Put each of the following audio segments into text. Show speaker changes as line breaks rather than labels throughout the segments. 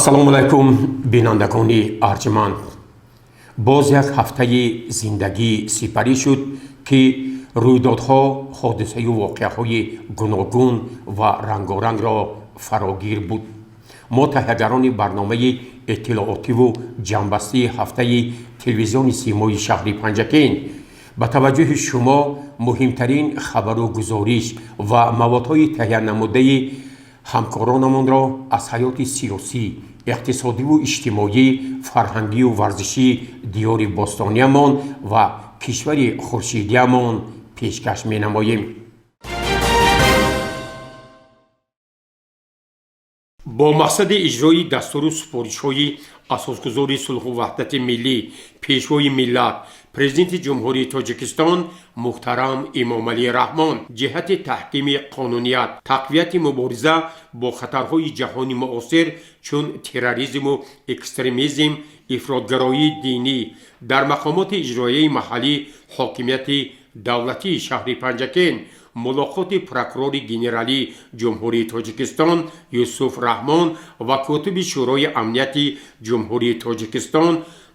Ассалому алайкум, бинандагони арҷманд. Боз як ҳафтаи зиндагӣ сипарӣ шуд, ки рӯйдодҳо, ҳодисаю воқеаҳои гуногун ва рангорангро фарогир буд. Мо, таҳиягарони барномаи иттилоотиву ҷамъбастии ҳафтаи телевизиони Симои шаҳри Панҷакент, ба таваҷҷӯҳи шумо муҳимтарин хабару гузориш ва маводҳои таҳиянамудаи ҳамкоронамонро аз ҳаёти сиёсӣ, иқтисодиву иҷтимоӣ, фарҳангию варзишии диёри бостониямон ва кишвари хуршидиямон пешкаш менамоем. Бо мақсади иҷрои дастуру супоришҳои асосгузори сулҳу ваҳдати миллӣ, Пешвои миллат, Президенти Ҷумҳурии Тоҷикистон муҳтарам Эмомалӣ Раҳмон ҷиҳати таҳкими қонуният, тақвияти мубориза бо хатарҳои ҷаҳони муосир, чун терроризму экстремизм, ифротгароии динӣ, дар мақомоти иҷроияи маҳаллӣ ҳокимияти давлатии шаҳри Панҷакент мулоқоти прокурори генералии Ҷумҳурии Тоҷикистон Юсуф Раҳмон ва котиби Шӯрои амнияти Ҷумҳурии Тоҷикистон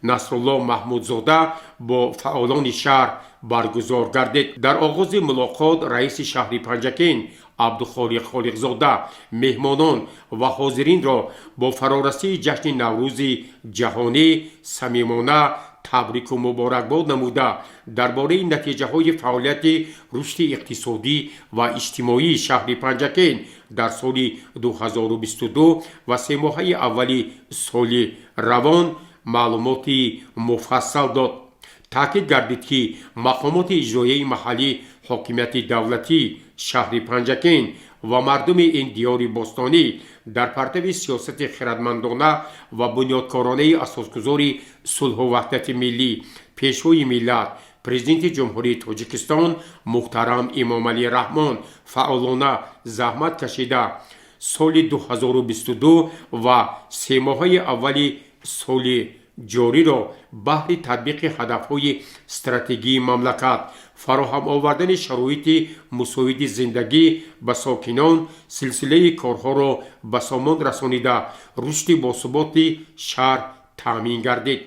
Насрулло Маҳмудзода бо фаъолони шаҳр баргузор гардид. Дар оғози мулоқот раиси шаҳри Панҷакент Абдухолиқ Холиқзода меҳмонон ва ҳозиринро бо фарорасии ҷашни Наврӯзи ҷаҳонӣ самимона табрику муборакбод намуда, дар бораи натиҷаҳои фаъолияти рушди иқтисодӣ ва иҷтимоии шаҳри Панҷакент дар соли 2022 ва семоҳаи аввали соли равон маълумоти муфассал дод. Таъкид гардид, ки мақомоти иҷроияи маҳаллӣ ҳокимияти давлатии шаҳри Панҷакент ва мардуми ин диёри бостонӣ дар партави сиёсати хирадмандона ва бунёдкоронаи асосгузори сулҳу ваҳдати миллӣ, Пешвои миллат, Президенти Ҷумҳурии Тоҷикистон муҳтарам Эмомалӣ Раҳмон фаъолона заҳмат кашида, соли 2022 ва семоҳаи аввали соли ҷориро баҳри татбиқи ҳадафҳои стратегии мамлакат, фароҳам овардани шароити мусоиди зиндагӣ ба сокинон силсилаи корҳоро ба сомон расонида, рушди босуботи шаҳр таъмин гардид.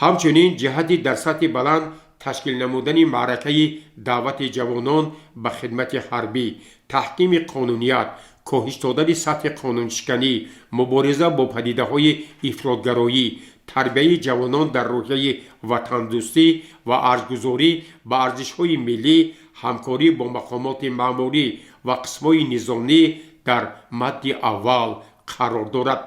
Ҳамчунин ҷиҳати дар сатҳи баланд ташкил намудани маъракаи даъвати ҷавонон ба хидмати ҳарбӣ, таҳкими қонуният, коҳиш додани сатҳи қонуншиканӣ, мубориза бо падидаҳои ифротгароӣ, тарбияи ҷавонон дар рӯҳияи ватандӯстӣ ва арҷгузорӣ ба арзишҳои миллӣ, ҳамкорӣ бо мақомоти маъмурӣ ва қисмҳои низомӣ дар мадди аввал қарор дорад.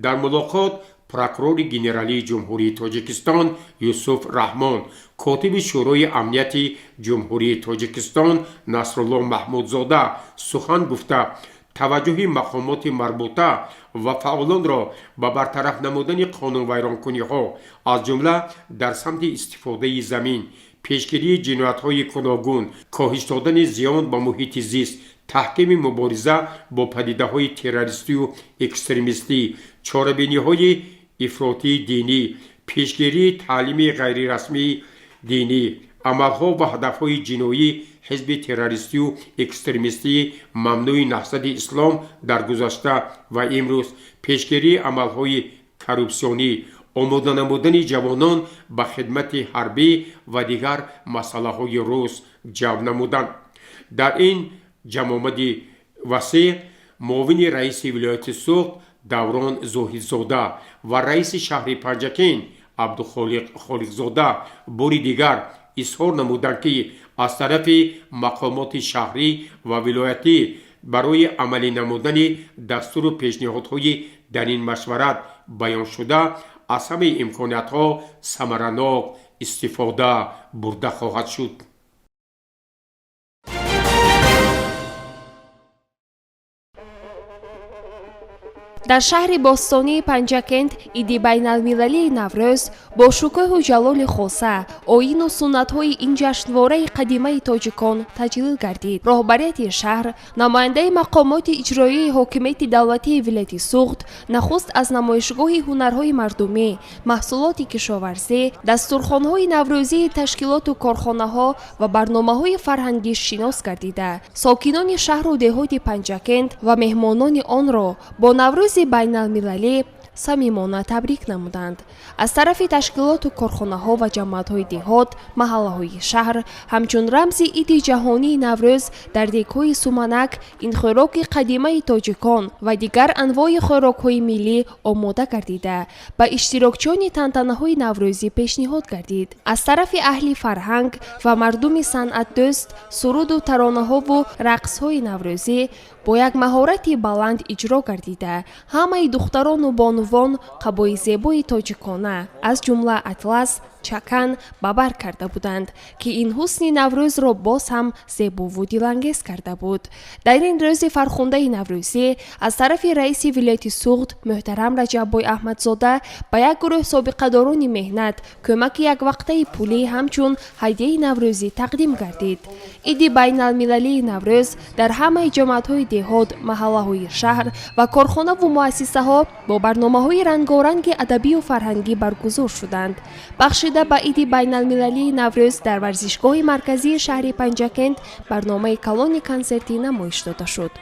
Дар мулоқот прокурори генералии Ҷумҳурии Тоҷикистон Юсуф Раҳмон, котиби Шӯрои амнияти Ҷумҳурии Тоҷикистон Насрулло Маҳмудзода сухан гуфта, таваҷҷӯҳи мақомоти марбута ва фаъолонро ба бартараф намудани қонунвайронкуниҳо, аз ҷумла дар самти истифодаи замин, пешгирии ҷиноятҳои гуногун, коҳиш додани зиён ба муҳити зист, таҳкими мубориза бо падидаҳои террористию экстремистӣ, чорабиниҳои ифротии динӣ, пешгирии таълими ғайрирасмии динӣ, амалҳо ва ҳадафҳои ҷиноии ҳизби террористию экстремистии мамнӯи Наҳзати ислом дар гузашта ва имрӯз, пешгирии амалҳои коррупсионӣ, омода намудани ҷавонон ба хидмати ҳарбӣ ва дигар масъалаҳои рӯз ҷалб намуданд. Дар ин ҷамъомади васеъ муовини раиси вилояти Суғд Даврон Зоҳидзода ва раиси шаҳри Панҷакент Абдухолиқ Холиқзода бори дигар изҳор намуданд, ки аз тарафи мақомоти шаҳрӣ ва вилоятӣ барои амалӣ намудани дастуру пешниҳодҳои дар ин машварат баёншуда аз ҳамаи имкониятҳо самаранок истифода бурда хоҳад шуд.
Дар шаҳри бостонии Панҷакент иди байналмилалии Наврӯз бо шукӯҳу ҷалоли хоса, оину суннатҳои ин ҷашнвораи қадимаи тоҷикон таҷлил гардид. Роҳбарияти шаҳр, намояндаи мақомоти иҷроияи ҳокимияти давлатии вилояти Суғд нахуст аз намоишгоҳи ҳунарҳои мардумӣ, маҳсулоти кишоварзӣ, дастурхонҳои наврӯзии ташкилоту корхонаҳо ва барномаҳои фарҳангӣ шинос гардида, сокинони шаҳру деҳоти Панҷакент ва меҳмонони онро бо Наврӯзи байналмилалӣ самимона табрик намуданд. Аз тарафи ташкилоту корхонаҳо ва ҷамоатҳои деҳот, маҳаллаҳои шаҳр ҳамчун рамзи иди ҷаҳонии Наврӯз дар дегҳои суманак ин хӯроки қадимаи тоҷикон ва дигар анвои хӯрокҳои миллӣ омода гардида, ба иштирокчиёни тантанаҳои наврӯзӣ пешниҳод гардид. Аз тарафи аҳли фарҳанг ва мардуми санъатдӯст суруду таронаҳову рақсҳои наврӯзӣ бо як маҳорати баланд иҷро гардида, ҳамаи духтарону бонувон қабои зебои тоҷикона, аз ҷумла атлас, чакан ба бар карда буданд, ки ин ҳусни Наврӯзро боз ҳам зебову дилангез карда буд. Дар ин рӯзи фархундаи наврӯзӣ аз тарафи раиси вилояти Суғд муҳтарам Раҷаббой Аҳмадзода ба як гурӯҳ собиқадорони меҳнат кӯмаки яквақтаи пулӣ ҳамчун ҳадияи наврӯзӣ тақдим гардид. Иди байналмилалии Наврӯз дар ҳамаи ҷамоатҳои деҳот, маҳаллаҳои шаҳр ва корхонаву муассисаҳо бо барномаҳои рангоранги адабию фарҳангӣ баргузор шуданд. Бахшида ба иди байналмилалии Наврӯз дар варзишгоҳи марказии шаҳри Панҷакент барномаи калони консертӣ намоиш дода шуд.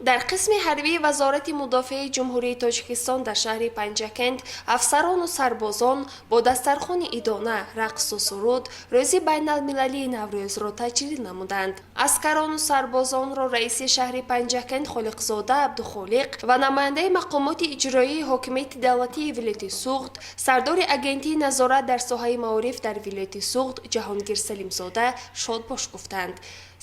Дар қисми ҳарбии Вазорати мудофиаи Ҷумҳурии Тоҷикистон дар шаҳри Панҷакент афсарону сарбозон бо дастархони идона, рақсу суруд рӯзи байналмилалии Наврӯзро таҷлил намуданд. Аскарону сарбозонро раиси шаҳри Панҷакент Холиқзода Абдухолиқ ва намояндаи мақомоти иҷроияи ҳокимияти давлатии вилояти Суғд, сардори Агентии назорат дар соҳаи маориф дар вилояти Суғд Ҷаҳонгир Салимзода шодбош гуфтанд.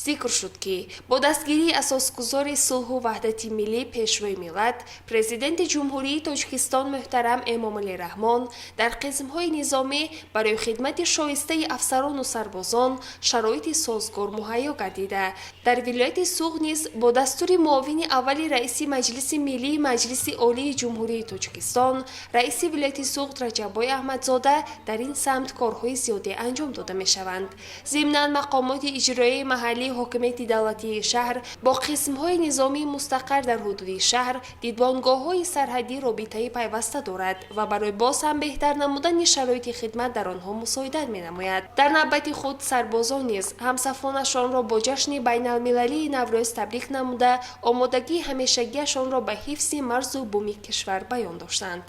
Зикр шуд, ки бо дастгирии асосгузори сулҳу ваҳдати миллӣ, Пешвои миллат, Президенти Ҷумҳурии Тоҷикистон муҳтарам Эмомалӣ Раҳмон дар қисмҳои низомӣ барои хидмати шоистаи афсарону сарбозон шароити созгор муҳайё гардида, дар вилояти Суғд низ бо дастури муовини аввали раиси Маҷлиси Миллии Маҷлиси Олии Ҷумҳурии Тоҷикистон, раиси вилояти Суғд Раҷаббой Аҳмадзода дар ин самт корҳои зиёде анҷом дода мешаванд. Зимнан, мақомоти иҷроияи маҳаллии ҳокимияти давлатии шаҳр бо қисмҳои низомии мустақар дар ҳудуди шаҳр, дидбонгоҳҳои сарҳадӣ робитаи пайваста дорад ва барои боз ҳам беҳтар намудани шароити хидмат дар онҳо мусоидат менамояд. Дар навбати худ сарбозон низ ҳамсафонашонро бо ҷашни байналмилалии Наврӯз табрик намуда, омодагии ҳамешагиашонро ба ҳифзи марзу буми кишвар баён доштанд.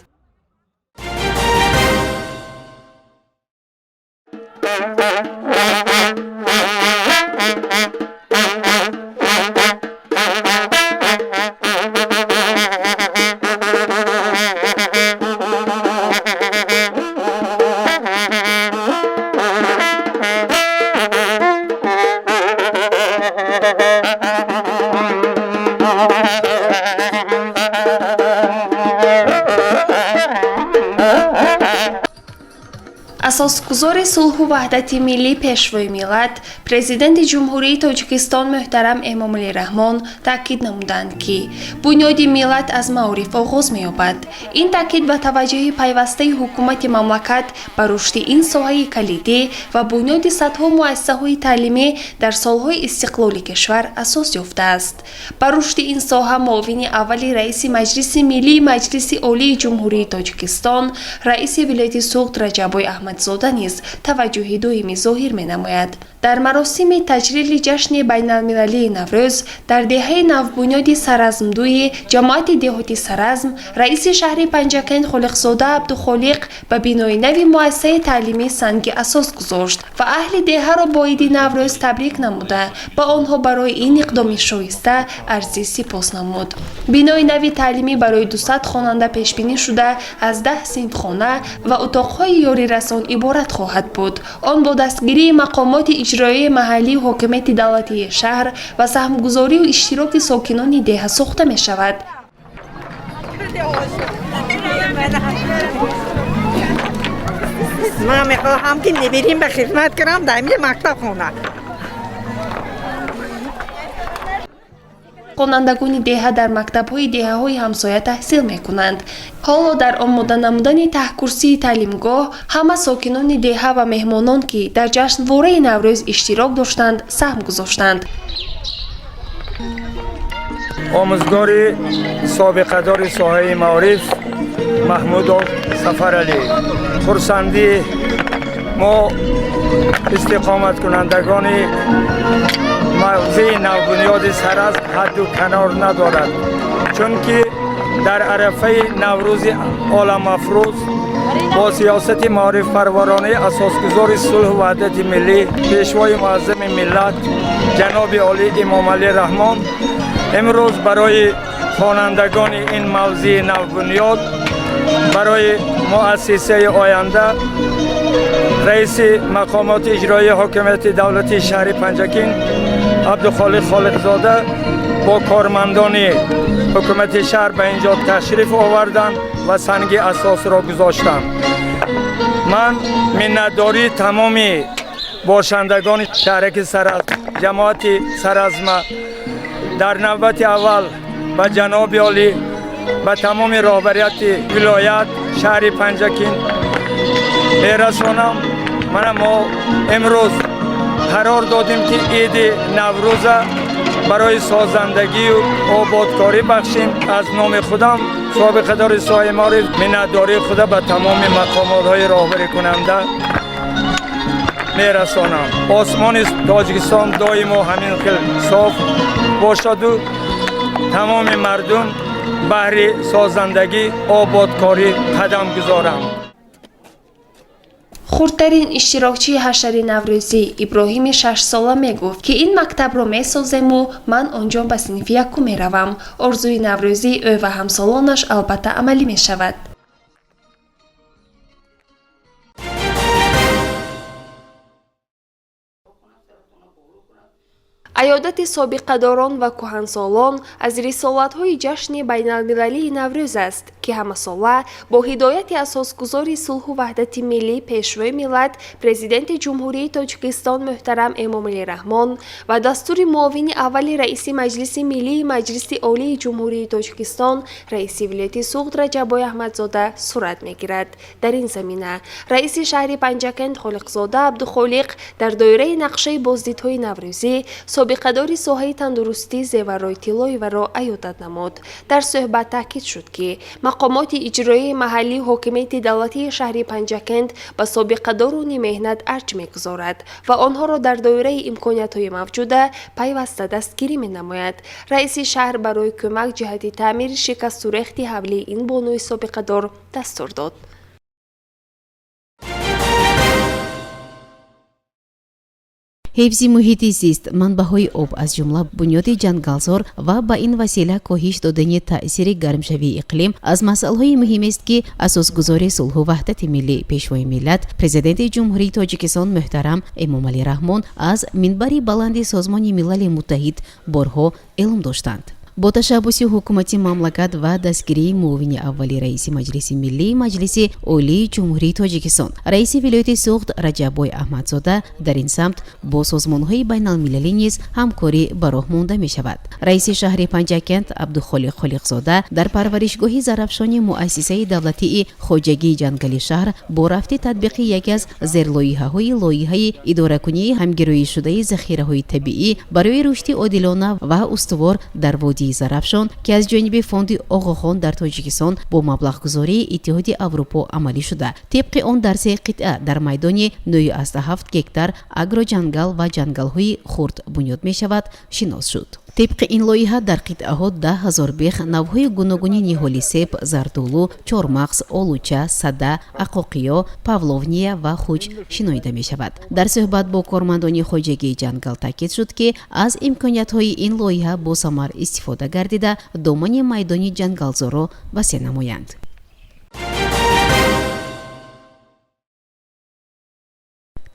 Асосгузори сулҳу ваҳдати миллӣ, Пешвои миллат, Президенти Ҷумҳурии Тоҷикистон муҳтарам Эмомалӣ Раҳмон таъкид намуданд, ки бунёди миллат аз маориф оғоз меёбад. Ин таъкид ба таваҷҷӯҳи пайвастаи ҳукумати мамлакат ба рушди ин соҳаи калидӣ ва бунёди садҳо муассисаҳои таълимӣ дар солҳои истиқлоли кишвар асос ёфтааст. Ба рушди ин соҳа муовини аввали раиси Маҷлиси Миллии Маҷлиси Олии Ҷумҳурии Тоҷикистон, раиси вилояти Суғд Раҷаббой Аҳмадзода низ таваҷҷӯҳи доимӣ зоҳир менамояд. Дар маросими таҷлили ҷашни байналмилалии Наврӯз дар деҳаи навбунёди Саразмдуи ҷамоати деҳоти Саразм раиси шаҳри Панҷакент Холиқзода Абдухолиқ ба бинои нави муассисаи таълимӣ санги асос гузошт ва аҳли деҳаро бо иди Наврӯз табрик намуда, ба онҳо барои ин иқдоми шоиста арзи сипос намуд. Бинои нави таълимӣ барои 200 хонанда пешбинӣ шуда, аз 10 синфхона ва утоқҳои ёрирасон иборат хоҳад буд. Он бо дастгирии мақомоти иҷроияи маҳаллии ҳокимияти давлатии шаҳр ва саҳмгузорию иштироки сокинони деҳа сохта мешавад.
Ман мехоҳам, ки неберим ба хизмат кунам, дар ҳамин мактаб хонад.
Хонандагони деҳа дар мактабҳои деҳаҳои ҳамсоя таҳсил мекунанд. Ҳоло дар омода намудани таҳкурсии таълимгоҳ ҳама сокинони деҳа ва меҳмонон, ки дар ҷашнвораи Наврӯз иштирок доштанд, саҳм гузоштанд.
Омӯзгори собиқадори соҳаи маориф Маҳмудов Сафаралӣ. Хурсандии мо, истиқоматкунандагони мавзеи навбунёди Саразм, ҳадду канор надорад, чунки дар арафаи Наврӯзи оламафрӯз бо сиёсати маорифпарваронаи асосгузори сулҳу ваҳдати миллӣ, Пешвои муаззами миллат, ҷаноби олӣ Эмомалӣ Раҳмон, имрӯз барои хонандагони ин мавзеи навбунёд, барои муассисаи оянда, раиси мақомоти иҷроии ҳокимияти давлатии шаҳри Панҷакент Абдухолиқ Холиқзода бо кормандони ҳукумати шаҳр ба ин ҷо ташриф оварданд ва санги асосро гузоштанд. Ман миннатдории тамоми бошандагони шаҳраки Саразм, ҷамоати Саразма, дар навбати аввал ба ҷаноби олӣ, ба тамоми роҳбарияти вилоят, шаҳри Панҷакент мерасонам. Мана мо имрӯз қарор додем, ки иди Наврӯза барои созандагию ободкорӣ бахшем. Аз номи худам, собиқадори соҳаи маориф, миннатдории худа ба тамоми мақомотҳои роҳбарикунанда мерасонам. Осмони Тоҷикистон доимо ҳамин хел соф бошаду тамоми мардум баҳри созандагӣ, ободкорӣ қадам гузоранд.
Хурдтарин иштирокчии ҳашари наврӯзӣ Иброҳими шашсола мегуфт, ки ин мактабро месозему ман он ҷо ба синфи якум меравам. Орзуи наврӯзии ӯ ва ҳамсолонаш албатта амалӣ мешавад. Аёдати собиқадорон ва кӯҳансолон аз рисолатҳои ҷашни байналмилалии Наврӯз аст, ки ҳамасола бо ҳидояти асосгузори сулҳу ваҳдати миллӣ, Пешвои миллат, Президенти Ҷумҳурии Тоҷикистон муҳтарам Эмомалӣ Раҳмон ва дастури муовини аввали раиси Маҷлиси Миллии Маҷлиси Олии Ҷумҳурии Тоҷикистон, раиси вилояти Суғд Раҷаббой Аҳмадзода сурат мегирад. Дар ин замина раиси шаҳри Панҷакент Холиқзода Абдухолиқ дар доираи нақшаи боздидҳои наврӯзӣ собиқадори соҳаи тандурустӣ Зеваррой Тиллоеваро аёдат намуд. Дар суҳбат таъкид шуд, ки мақомоти иҷроияи маҳаллии ҳокимияти давлатии шаҳри Панҷакент ба собиқадорони меҳнат арҷ мегузорад ва онҳоро дар доираи имкониятҳои мавҷуда пайваста дастгирӣ менамояд. Раиси шаҳр барои кӯмак ҷиҳати таъмири шикасту рехти ҳавлии ин бонуи собиқадор дастур дод.
Ҳифзи муҳити зист, манбаъҳои об, аз ҷумла бунёди ҷангалзор ва ба ин васила коҳиш додани таъсири гармшавии иқлим аз масъалаҳои муҳимест, ки асосгузори сулҳу ваҳдати миллӣ, Пешвои миллат, Президенти Ҷумҳурии Тоҷикистон муҳтарам Эмомалӣ Раҳмон аз минбари баланди Созмони Милали Муттаҳид борҳо эълом доштанд. Бо ташаббуси ҳукумати мамлакат ва дастгирии муовини аввали раиси Маҷлиси Миллии Маҷлиси Олии Ҷумҳурии Тоҷикистон, раиси вилояти Суғд Раҷаббой Аҳмадзода дар ин самт бо созмонҳои байналмилалӣ низ ҳамкорӣ ба роҳ монда мешавад. Раиси шаҳри Панҷакент Абдухолиқ Холиқзода дар парваришгоҳи Зарафшони муассисаи давлатии хоҷагии ҷангали шаҳр бо рафти татбиқи яке аз зерлоиҳаҳои лоиҳаи идоракунии ҳамгироишудаи захираҳои табиӣ барои рушди одилона ва устувор дар водии Зарафшон, ки аз ҷониби Фонди Оғохон дар Тоҷикистон бо маблағгузории Иттиҳоди Аврупо амалӣ шуда, тибқи он дар се қитъа дар майдони 9,7 гектар агроҷангал ва ҷангалҳои хурд бунёд мешавад, шинос шуд. Тибқи ин лоиҳа дар қитъаҳо 10 000 бех навъҳои гуногуни ниҳоли себ, зардолу, чормағз, олуча, сада, ақоқиё, павловния ва хуҷ шинонида мешавад. Дар суҳбат бо кормандони хоҷагии ҷангал таъкид шуд, ки аз имкониятҳои ин лоиҳа босамар истифода гардида, домани майдони ҷангалзорро васеъ намоянд.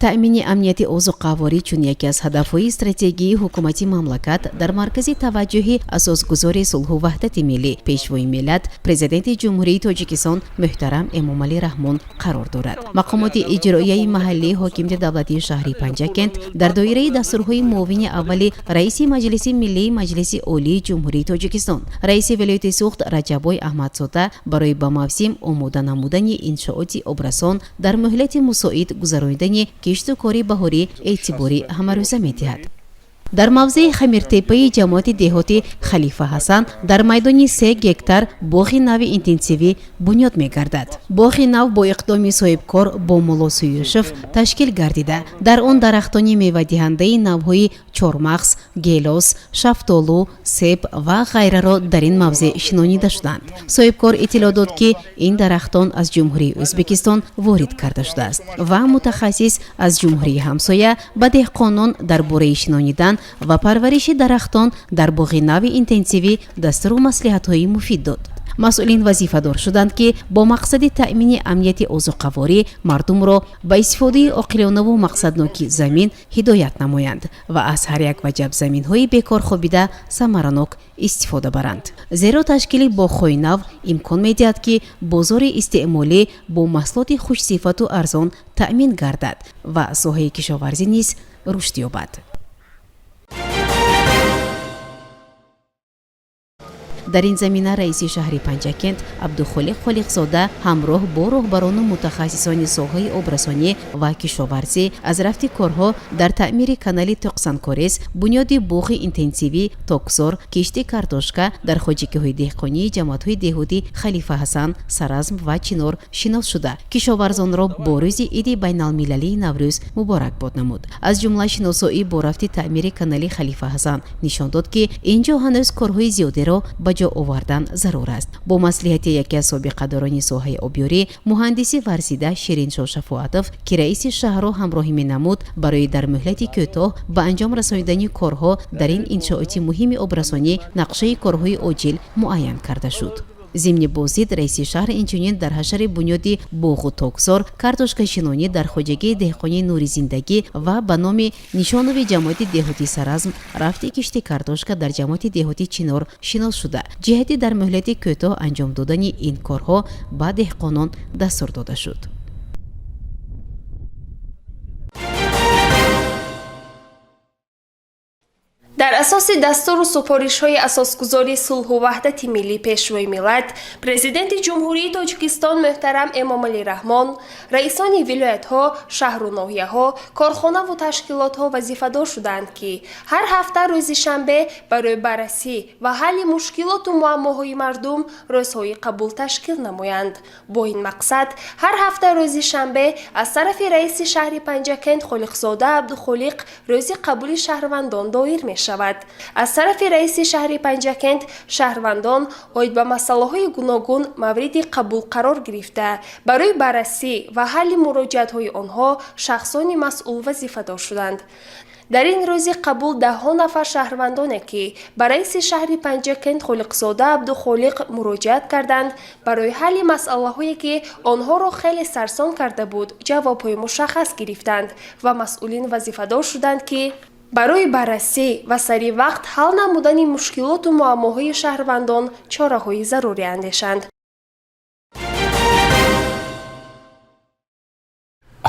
Таъмини амнияти озуқаворӣ чун яке аз ҳадафҳои стратегии ҳукумати мамлакат дар маркази таваҷҷӯҳи асосгузори сулҳу ваҳдати миллӣ, Пешвои миллат, Президенти Ҷумҳурии Тоҷикистон муҳтарам Эмомалӣ Раҳмон қарор дорад. Мақомоти иҷроияи маҳаллии ҳокимияти давлатии шаҳри Панҷакент дар доираи дастурҳои муовини аввали раиси Маҷлиси миллии Маҷлиси Олии Ҷумҳурии Тоҷикистон, раиси вилояти Суғд Раҷаббой Аҳмадзода барои ба мавсим омода намудани иншооти обрасон, дар муҳлати мусоид гузаронидани кишту кори баҳорӣ эътибори ҳамарӯза медиҳад. Дар мавзеи Хамиртепаи ҷамоати деҳоти Халифа Ҳасан дар майдони 3 гектар боғи нави интенсивӣ бунёд мегардад. Боғи нав бо иқдоми соҳибкор Бомулло Суюшев ташкил гардида, дар он дарахтони мевадиҳандаи навъҳои чормағз, гелос, шафтолу, себ ва ғайраро дар ин мавзеъ шинонида шуданд. Соҳибкор иттилоъ дод, ки ин дарахтон аз Ҷумҳурии Ӯзбекистон ворид карда шудааст ва мутахассис аз ҷумҳурии ҳамсоя ба деҳқонон дар бораи шинонидан ва парвариши дарахтон дар боғи нави интенсивӣ дастуру маслиҳатҳои муфид дод. Масъулин вазифадор шуданд, ки бо мақсади таъмини амнияти озуқаворӣ мардумро ба истифодаи оқилонаву мақсадноки замин ҳидоят намоянд ва аз ҳар як ваҷаб заминҳои бекор хобида самаранок истифода баранд, зеро ташкили боғҳои нав имкон медиҳад, ки бозори истеъмолӣ бо маҳсулоти хушсифату арзон таъмин гардад ва соҳаи кишоварзӣ низ рушд ёбад. Дар ин замина раиси шаҳри Панҷакент Абдухолиқ Холиқзода ҳамроҳ бо роҳбарону мутахассисони соҳаи обрасонӣ ва кишоварзӣ аз рафти корҳо дар таъмири канали Тоқсанкорез, бунёди боғи интенсивӣ, токзор, кишти картошка дар хоҷагиҳои деҳқонии ҷамоатҳои деҳотӣ Халифа Ҳасан, Саразм ва Чинор шинос шуда, кишоварзонро бо рӯзи иди байналмилалии Наврӯз муборакбод намуд. Аз ҷумла шиносоӣ бо рафти таъмири канали Халифа Ҳасан нишон дод, ки ин ҷо ҳанӯз корҳои зиёдеро ба ҷо овардан зарур аст. Бо маслиҳати яке аз собиқадорони соҳаи обёрӣ, муҳандиси варзида Шириншоҳ Шафоатов, ки раиси шаҳрро ҳамроҳӣ менамуд, барои дар муҳлати кӯтоҳ ба анҷом расонидани корҳо дар ин иншооти муҳими обрасонӣ нақшаи корҳои оҷил муайян карда шуд. Зимни боздид раиси шаҳр инчунин дар ҳашари бунёди боғу токзор, картошкашинонӣ дар хоҷагии деҳқонии Нури зиндагӣ ва ба номи Нишонови ҷамоати деҳоти Саразм, рафти кишти картошка дар ҷамоати деҳоти Чинор шинос шуда, ҷиҳати дар муҳлати кӯтоҳ анҷом додани ин корҳо ба деҳқонон дастур дода шуд.
Дар асоси дастуру супоришҳои асосгузори сулҳу ваҳдати миллӣ, Пешвои миллат, Президенти Ҷумҳурии Тоҷикистон муҳтарам Эмомалӣ Раҳмон, раисони вилоятҳо, шаҳру ноҳияҳо, корхонаву ташкилотҳо вазифадор шуданд, ки ҳар ҳафта рӯзи шанбе барои баррасӣ ва ҳалли мушкилоту муаммоҳои мардум рӯзҳои қабул ташкил намоянд. Бо ин мақсад ҳар ҳафта рӯзи шанбе аз тарафи раиси шаҳри Панҷакент Холиқзода Абдухолиқ рӯзи қабули шаҳрвандон доир мешавад. Аз тарафи раиси шаҳри Панҷакент шаҳрвандон оид ба масъалаҳои гуногун мавриди қабул қарор гирифта, барои баррасӣ ва ҳалли муроҷиатҳои онҳо шахсони масъул вазифадор шуданд. Дар ин рӯзи қабул даҳҳо нафар шаҳрвандоне, ки ба раиси шаҳри Панҷакент Холиқзода Абдухолиқ муроҷиат карданд, барои ҳалли масъалаҳое, ки онҳоро хеле сарсон карда буд, ҷавобҳои мушаххас гирифтанд ва масъулин вазифадор шуданд, ки барои баррасӣ ва сари вақт ҳал намудани мушкилоту муаммоҳои шаҳрвандон чораҳои зарурӣ андешанд.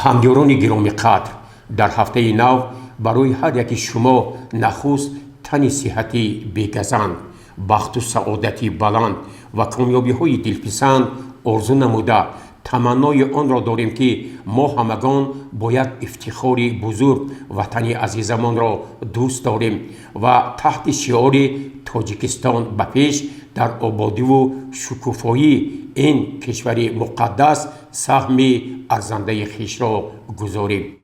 Ҳамёрони гиромиқадр, дар ҳафтаи нав барои ҳар яки шумо нахуст тани сиҳати бегазанд, бахту саодати баланд ва комёбиҳои дилписанд орзу намуда, таманнои онро дорем, ки мо ҳамагон бо як ифтихори бузург ватани азизамонро дӯст дорем ва таҳти шиори «Тоҷикистон ба пеш» дар ободиву шукуфоии ин кишвари муқаддас саҳми арзандаи хешро гузорем.